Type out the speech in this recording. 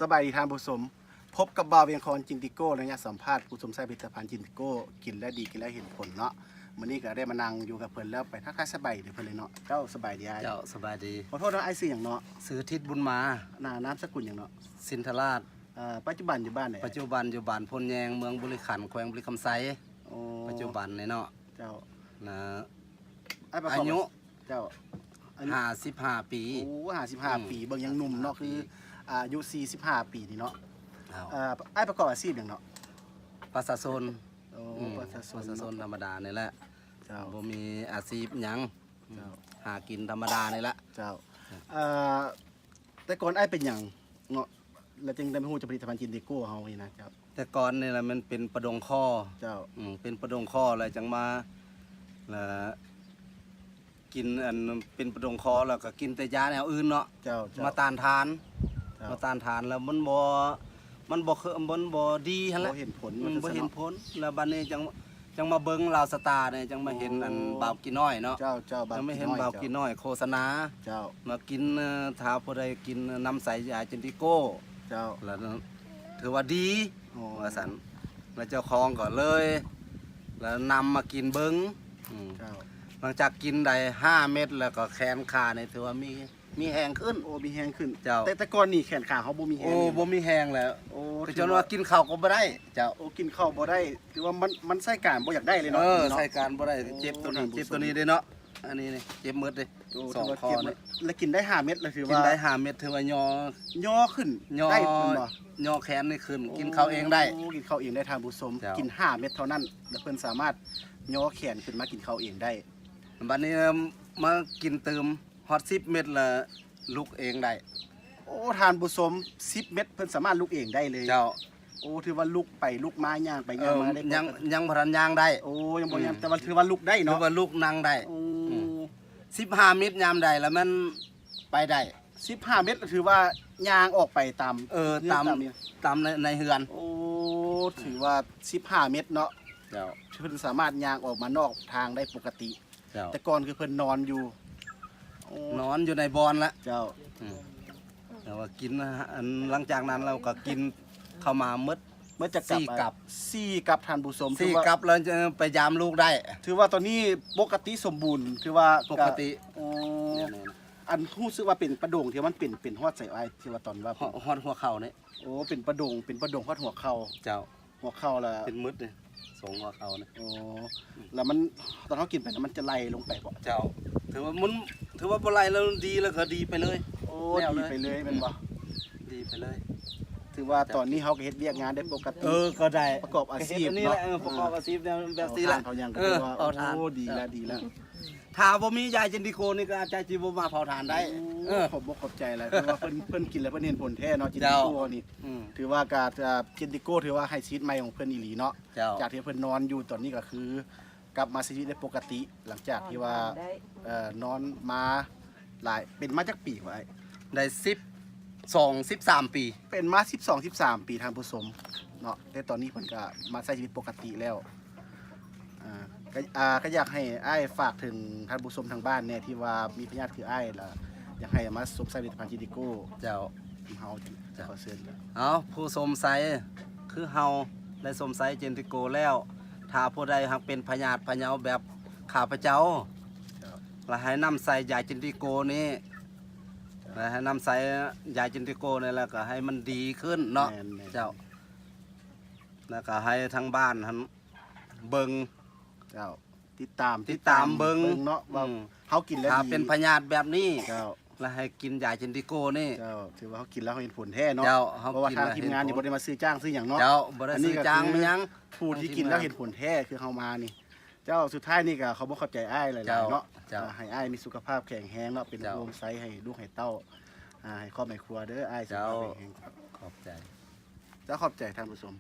ສະບາຍດີທ່ານຜູ້ຊົມ, ພົບກັບບ່າວວຽງຄອນ ຈິນຕິໂກ້ ໃນໄລຍະສຳພາດຜູ້ຊົມໃຊ້ຜະລິດຕະພັນຈິນຕິໂກ້ ກິນແລ້ວດີ ກິນແລ້ວເຫັນຜົນເນາະ. ມື້ນີ້ກໍໄດ້ມານັ່ງຢູ່ກັບເພິ່ນແລ້ວ ໄປທັກທາຍສະບາຍດີເພິ່ນເລີຍເນາະ. ເຈົ້າ ສະບາຍດີອ້າຍ. ເຈົ້າ ສະບາຍດີ. ຂໍໂທດເນາະ ອ້າຍຊື່ຫຍັງເນາະ? ຊື່ທິດບຸນມາ. ນາ ນາມສະກຸນຫຍັງເນາະ? ສິນທະລາດ. ເອີ ປັດຈຸບັນຢູ່ບ້ານໃດ? ປັດຈຸບັນຢູ່ບ້ານໂພນແຍງ ເມືອງບໍລິຂັນ ແຂວງບໍລິຄຳໄຊ. ໂອ້ ປັດຈຸບັນນີ້ເນາະ. ເຈົ້າ ນະ ອ້າຍປະກອບອາຍຸ ເຈົ້າ ອາຍຸ ຫ້າສິບຫ້າປີ. ໂອ້ ຫ້າສິບຫ້າປີ ອືມ ເບິ່ງຍັງໜຸ່ມເນາະ ຫ້າສິບຫ້າປີ ຄືອາຍຸສີ່ສິບຫ້າປີນີ້ເນາະ. ເຈົ້າ ເອີ ອ້າຍປະກອບອາຊີບຫຍັງເນາະ? ປະຊາຊົນ. ໂອ້ ອືມ ປະຊາຊົນ ປະຊາຊົນທຳມະດານີ້ແຫຼະ. ເຈົ້າ ບໍ່ມີອາຊີບຫຍັງ. ເຈົ້າ ຫາກິນທຳມະດານີ້ແຫຼະ. ເຈົ້າ ເອີ ແຕ່ກ່ອນອ້າຍເປັນຫຍັງເນາະ ແລ້ວຈຶ່ງໄດ້ມາຮູ້ຈັກຜະລິດຕະພັນຈິນຕິໂກ້ເຮົານີ້ນະ? ເຈົ້າ ແຕ່ກ່ອນນີ້ລະມັນເປັນປະດົງຄໍ. ເຈົ້າ ອືມ ເປັນປະດົງຄໍ ແລ້ວຈັ່ງມາ ລະກິນ ອັນ ເປັນປະດົງຄໍ ແລ້ວກໍກິນແຕ່ຢາແນວອື່ນເນາະ. ເຈົ້າ ເຈົ້າ ມາຕ້ານທານ. ເຈົ້າ ມາຕ້ານທານ ແລ້ວມັນບໍ່ ມັນບໍ່ຄື ມັນບໍ່ດີຫັ້ນແຫຼະ. ບໍ່ເຫັນຜົນ ອືມ ວ່າຊັ້ນ ບໍ່ເຫັນຜົນ. ແລ້ວບັດນີ້ຈັ່ງ ຈັ່ງມາເບິ່ງລາວສະຕານີ້ ຈັ່ງມາເຫັນ ໂອ້ ອັນ ບ່າວກີນ້ອຍເນາະ. ເຈົ້າ ເຈົ້າ ບ່າວ ຈັ່ງມາເຫັນ ກີນ້ອຍ ບ່າວກີນ້ອຍໂຄສະນາ. ເຈົ້າ ມາກິນ ເອີ ຖ້າຜູ້ໃດກິນນ້ຳໃສຢາຈິນຕິໂກ້. ເຈົ້າ ແລ້ວຖືວ່າດີ. ໂອ້ ວ່າຊັ້ນ ແລ້ວເຈົ້າຂອງກໍເລີຍ ແລ້ວນຳມາກິນເບິ່ງ. ອືມ ເຈົ້າ ຫຼັງຈາກກິນໄດ້ຫ້າເມັດ ແລ້ວກໍແຂນຂານີ້ຖືວ່າມີ ມີແຮງຂຶ້ນ. ໂອ້ ມີແຮງຂຶ້ນ. ເຈົ້າ ແຕ່ ແຕ່ກ່ອນນີ້ແຂນຂາເຮົາບໍ່ມີແຮງ. ໂອ້ ບໍ່ມີແຮງແລ້ວ. ໂອ້ ແຕ່ຈົນວ່າກິນເຂົ້າກໍບໍ່ໄດ້. ເຈົ້າ ໂອ້ ກິນເຂົ້າບໍ່ໄດ້ ຖືວ່າມັນ ມັນໃຊ້ການບໍ່ຢາກໄດ້ເລີຍເນາະ. ເອີ ໃຊ້ການບໍ່ໄດ້. ໂອ້ ເຈັບຕົວນີ້ ທ່ານຜູ້ຊົມ ເຈັບຕົວນີ້ເດ້ເນາະ. ອັນນີ້ນີ້ເຈັບໝົດເດ້. ໂອ້ ສອງຂໍ້ນີ້ ແລ້ວກິນໄດ້ຫ້າເມັດ ແລ້ວຖືວ່າ ກິນໄດ້ຫ້າເມັດ ຖືວ່າຍໍ ຍໍຂຶ້ນ ຍໍ ໄດ້ແມ່ນບໍ່? ຍໍແຂນນີ້ຂຶ້ນ. ໂອ້ ກິນເຂົ້າເອງໄດ້. ໂອ້ ກິນເຂົ້າເອງໄດ້ທ່ານຜູ້ຊົມ. ເຈົ້າ ກິນຫ້າເມັດເທົ່ານັ້ນ ແລ້ວເພິ່ນສາມາດຍໍແຂນຂຶ້ນມາກິນເຂົ້າເອງໄດ້. ບັດນີ້ມາກິນຕື່ມ ຮອດສິບເມັດລະລຸກເອງໄດ້. ໂອ້ ທ່ານຜູ້ຊົມ ສິບເມັດເພິ່ນສາມາດລຸກເອງໄດ້ເລີຍ. ເຈົ້າ ໂອ້ ຖືວ່າລຸກໄປລຸກມາ ຍ່າງໄປຍ່າງມາໄດ້. ເອີ ຍັງ ຍັງບໍ່ທັນຍ່າງໄດ້. ໂອ້ ຍັງບໍ່ຍ່າງ. ອືມ ແຕ່ວ່າຖືວ່າລຸກໄດ້ເນາະ. ຖືວ່າລຸກນັ່ງໄດ້. ໂອ້ ອືມ ສິບຫ້າເມັດຍາມໃດລະມັນໄປໄດ້. ສິບຫ້າເມັດຖືວ່າຍ່າງອອກໄປຕາມ ເອີ ຕາມ ຕາມໃນ ໃນເຮືອນ. ໂອ້ ຖືວ່າສິບຫ້າເມັດເນາະ. ເຈົ້າ ເພິ່ນສາມາດຍ່າງອອກມານອກທາງໄດ້ປົກກະຕິ. ເຈົ້າ ແຕ່ກ່ອນຄືເພິ່ນນອນຢູ່ ໂອ້ ນອນຢູ່ໃນບ່ອນລະ. ເຈົ້າ ອືມ ແຕ່ວ່າກິນ ອັນ ຫຼັງຈາກນັ້ນລາວກໍກິນເຂົ້າມາໝົດ ໝົດຈັກກັບ? ສີ່ກັບ. ສີ່ກັບ ທ່ານຜູ້ຊົມ. ສີ່ກັບ ແລ້ວໄປຢາມລູກໄດ້. ຖືວ່າຕອນນີ້ປົກກະຕິສົມບູນ ຖືວ່າປົກກະຕິ. ໂອ້ ອັນ ຮູ້ສຶກວ່າເປັນປະດົງທີ່ມັນເປັນ ເປັນຮອດໃສອ້າຍ ທີ່ວ່າຕອນວ່າ ຮອດ ຮອດຫົວເຂົ່ານີ້. ໂອ້ ເປັນປະດົງ ເປັນປະດົງຮອດຫົວເຂົ່າ. ເຈົ້າ ຫົວເຂົ່າລະ ເປັນໝົດເດ້ ສອງຫົວເຂົ່ານະ. ໂອ້ ລະມັນ ຕອນເຮົາກິນໄປນະ ມັນຈະໄຫຼລົງໄປບໍ່? ເຈົ້າ ຖືວ່າມັນ ຖືວ່າບໍ່ໄຫຼແລ້ວ ດີແລ້ວກໍດີໄປເລີຍ. ໂອ້ ດີໄປເລີຍແມ່ນບໍ່? ອືມ ດີໄປເລີຍ. ຖືວ່າຕອນນີ້ເຮົາກໍເຮັດວຽກງານໄດ້ປົກກະຕິ. ເອີ ກໍໄດ້ ປະກອບອາຊີບເນາະ. ເອີ ປະກອບອາຊີບແບບ ແບບນີ້ແຫຼະ. ເອົາທານ ເອົາຫຍັງກໍຖືວ່າ ໂອ້ ດີລະ ດີລະ. ຖ້າບໍ່ມີຢາຍຈິນຕິໂກນີ້ກໍອາດຈະບໍ່ມາເຜົາຖ່ານໄດ້. ໂອ້ ເອີ ຂອບອົກຂອບໃຈຫຼາຍ ເພາະວ່າເພິ່ນ ເພິ່ນກິນແລ້ວເພິ່ນເຫັນຜົນແທ້ເນາະ ຈິນຕິໂກນີ້. ເຈົ້າ ອືມ ຖືວ່າການ ເອີ ເຈັນຕິໂກຖືວ່າໃຫ້ຊີວິດໃໝ່ຂອງເພິ່ນອີ່ຫຼີເນາະ. ເຈົ້າ ຈາກທີ່ເພິ່ນນອນຢູ່ ຕອນນີ້ກໍຄືກັບມາໃຊ້ຊີວິດໄດ້ປົກກະຕິ ຫຼັງຈາກທີ່ວ່າ ນອນໄດ້ ເອີ ນອນມາຫຼາຍ ເປັນມາຈັກປີແລ້ວອ້າຍ? ໄດ້ສິບສອງ ສິບສາມປີ. ເປັນມາສິບສອງ ສິບສາມປີ ທ່ານຜູ້ຊົມເນາະ ແຕ່ຕອນນີ້ເພິ່ນກໍມາໃຊ້ຊີວິດປົກກະຕິແລ້ວ. ອ່າ ກໍ ອ່າ ກໍຢາກໃຫ້ອ້າຍຝາກເຖິງທ່ານຜູ້ຊົມທາງບ້ານແດ່ ທີ່ວ່າມີພະຍາດຄືອ້າຍ ລະຢາກໃຫ້ມາຊົມໃຊ້ຜະລິດຕະພັນເຈນຕິໂກ. ເຈົ້າ ເຮົາ ເຈົ້າ ຂໍເຊີນ. ເອົາ ຜູ້ຊົມໃຊ້ຄືເຮົາໄດ້ຊົມໃຊ້ເຈນຕິໂກແລ້ວ ຖ້າຜູ້ໃດຫາກເປັນພະຍາດພະເຍົາແບບຂ້າພະເຈົ້າ ເຈົ້າ ລະໃຫ້ນຳໃຊ້ຢາເຈນຕິໂກນີ້ ເຈົ້າ ລະໃຫ້ນຳໃຊ້ຢາເຈນຕິໂກນີ້ ລະກໍໃຫ້ມັນດີຂຶ້ນເນາະ. ແມ່ນໆ ເຈົ້າ ລະກໍໃຫ້ທາງບ້ານຫັ້ນ ເບິ່ງ ເຈົ້າ ຕິດຕາມ ຕິດຕາມເບິ່ງ ຕິດຕາມເບິ່ງເນາະ ວ່າ ອືມ ເຮົາກິນແລ້ວ ຖ້າ ດີ ເປັນພະຍາດແບບນີ້ ເຈົ້າ ລະໃຫ້ກິນຢາເຈນຕິໂກນີ້ ເຈົ້າ ຖືວ່າເຮົາກິນແລ້ວເຮົາເຫັນຜົນແທ້ເນາະ. ເຈົ້າ ເຮົາ ເພາະວ່າທາງທີມງານນີ້ບໍ່ໄດ້ມາຊື້ຈ້າງຊື້ຫຍັງເນາະ. ເຈົ້າ ບໍ່ໄດ້ຊື້ຈ້າງຫຍັງ ຜູ້ທີ່ກິນແລ້ວເຫັນຜົນແທ້ຄືເຮົາມານີ້. ເຈົ້າ ສຸດທ້າຍນີ້ກໍຂໍບອກຂອບໃຈອ້າຍຫຼາຍໆເນາະ. ເຈົ້າ ເຈົ້າ ອ່າ ໃຫ້ອ້າຍມີສຸຂະພາບແຂງແຮງເນາະ ເປັນ ເຈົ້າ ໂຮມໄຊໃຫ້ລູກໃຫ້ເຕົ້າ ອ່າ ໃຫ້ຄອບໃຫ້ຄົວເດີ ອ້າຍ ສຸຂະພາບແຂງແຮງ. ຂອບໃຈ ເຈົ້າ ຂອບໃຈທ່ານຜູ້ຊົມ.